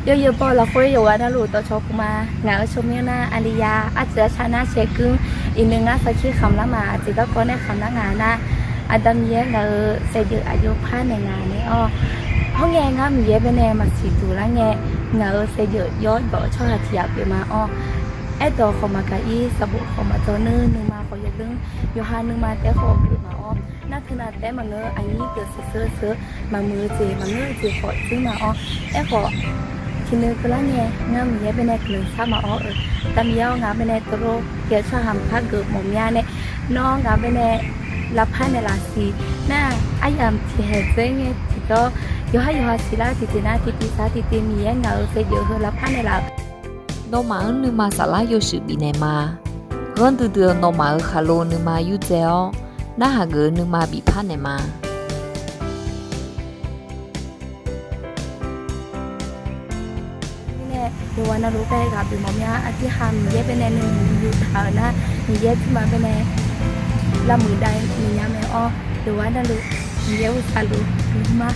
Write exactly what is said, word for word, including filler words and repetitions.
Yawqyawq baw lafkhoer yawqghaq navluf dawqcawq puq ma. Ngaq-euq tsawrmyanr nar Aqliya, arceuq arcar nar Shaeqkuir, iqnui ngar sarkir khamq lar ma. Aqjeq garkawv nae khamq lar ngaq nar, Aqda Miqyaer ngaq-euq saevdzeuf aqjox parnaeq ngaq naeq-awr, hawr ngae ngar Miqyaer baenae maqsiq duq lar ngae, ngaq-euq saevdzeuf yawr dawq tsawrhaq tiq ghaq pyeuf ma-awr, aerdawq khawf maqgaq-ir, sanqbof khawf maqdzaw nuir, nuima khawf yawduir, yawqha nuima taef-aer khawf geuf ma-awr, nar teunav taef-aer maqngeur, aqnyir deuq seuq seuq seuq maqmuiq-eu jeq maqngeur-eu jeq khawf tsuir ma-awr, aerkhawf tiqnui keuvlar ngae ngar Miqyaer baenae guiqlanq shar ma-awr-eu, Aqda Miqyaer-awr ngaq baenae teulof-aer tsawrhaq maqpar geuf mawf mya nae, nawr ngaq baenae lavpar naeqlaf siq nar, aryamq tiqhaeq dzoer ngae tiqdawr, yawqhar yawqha siqlar tiqjeq nar tiqtiv sar tiqtiv Miqyaer ngaq-euq saevdzeuf heu lavpar naeqlaf-eu. Nawmaf-anr nuima saflar yawshuif bifnaeq ma. Ghanr duidui-eu nawmaf-euq khaqlo nuima yurdzae-awr, narhaq geuf-eu nuima bifpar naeq ma. Mirnae yawqghaq navluf bae ghaq pyeuf mawf mya, aqdirhaq Miqyaer baenae nuinoeq nuiyu taq-euq nar, Miqyaer tirma baenae lavmuiq dav-eu nuinya mae-awr, yawqghaq navluf Miqyaer uqsaq luf nuima